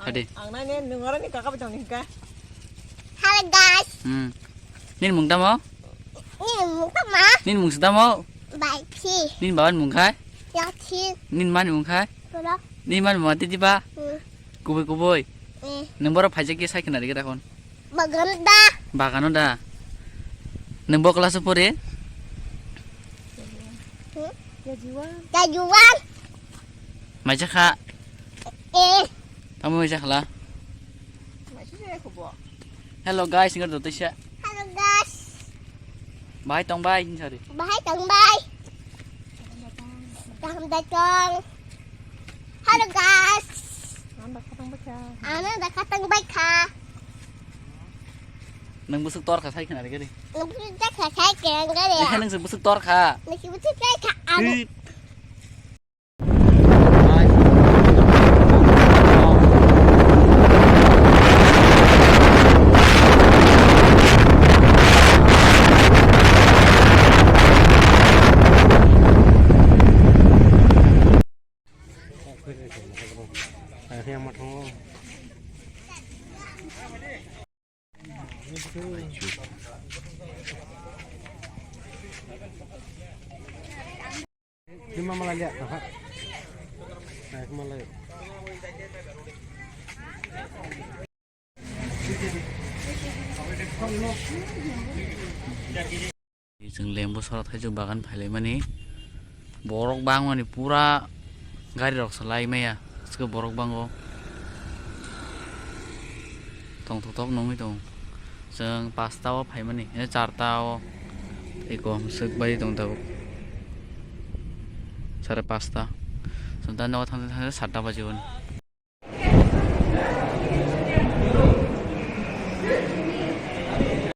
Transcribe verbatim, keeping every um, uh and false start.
Adi. Ang nai ne nung oro ni kaka bwtang ni hingka. Hello guys. Hmm. Nini mung tamo? Nini mung tamo? Nini mung si tamo? Bai phi. Nini baba ni mung khai? Yathi. Nini mani mung khai? Pura. Nini mani mung titi ba? Hmm. Kubui kubui. Eh. Nung borok phaijak khe sai khna rikhe dakhon. Bagano da. Bagano da. Nung bo class o pore? Hmm? K G one. K G one. Maisa kha. Eh. Tamo maisa khala. Maisa se khubo. Hello guys, ingat do tisa. Hello guys. Bahai tong bai, hinsari. Bahai tong bai. Kaham datang. Hello guys. Ano da khatang bai kha. Ano da khatang bai kha. Nang busuk tor kha sai khna gari. Nang busuk tor kha sai khna gari. Nang busuk tor kha. Nang busuk tor kha. Ano. Hi. Chwng lembu sora thaijak bagan phailaimani. Borok bangmani pura gari rok salai maya. Swkhe borok bango. Tongthok thok nungwi tongo. Chwng pasta o phaimani, eh, charta o. Eko swk bai tong tabuk. Sare pasta. Chwng ta nogo thang thang satta baji o.